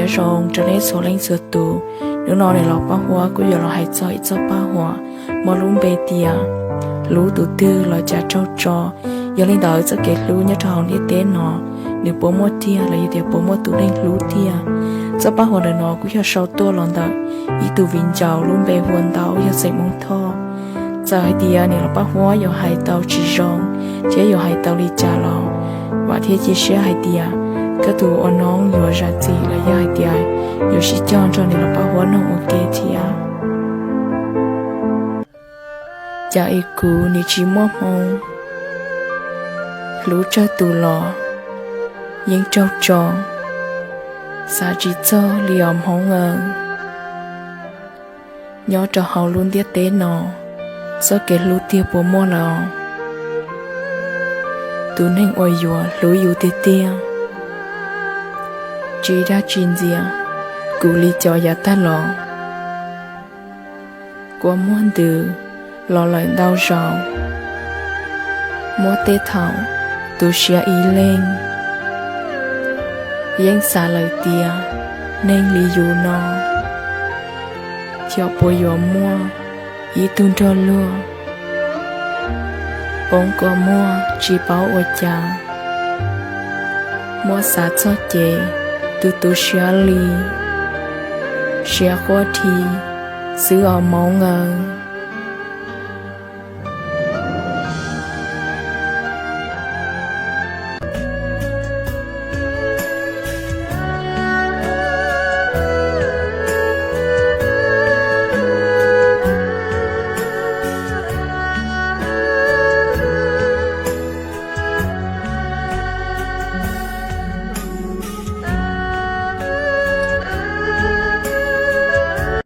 Nyob zoo rau nej txhua leej txhua tus, hnub no niam laus Paj Huab kuj yuav los hais txog ib txoj paj huam muaj lub npe tias hlub tus twg los cas raug tso. Yog li ntawd txoj kev hlub nyob rau hauv ntiaj teb no nws puas muaj tiag los yog tias puas muaj tus neeg hlub tiag? Txoj paj huam ntawm no kuj yog sau tuaj los ntawm ib tug viv ncaus lub npe hu ua Ntau yog xeem Hmoob Thoj. Txawm hais tias niam laus Paj Huab yuav hais tau tsis zoo thiab yuav hais tau li cas los vam thiab cia siab hais tias koj tus ua noob yuav zam txim los yog hais tias yuav sib cog nrog niam laus Paj Huab mloog ua ke thiab. Cas es kuv nim tsis muaj hmoo hlub tsawg tus los yeej raug tso, xav tsis txog li os Hmoob aw. Nyob rau hauv lub ntiaj teb no, txoj kev hlub tiag puas muaj lawm? Tus neeg uas yuav hlub yus tiag tiag, tsis dag tsis ntxias, kuv li cov yav tag los kua muag ntws los lawm ntau zaus. Muaj tej thaum tu siab ib leeg, yeej xav lawm tias neeg li yus no xyov puas yuav muaj ib tug nrog luag. Poob kua muag tsis paub ua cas, muab xav txog ces tu tu siab li, siab quaj dhi xwb os Hmoob aw.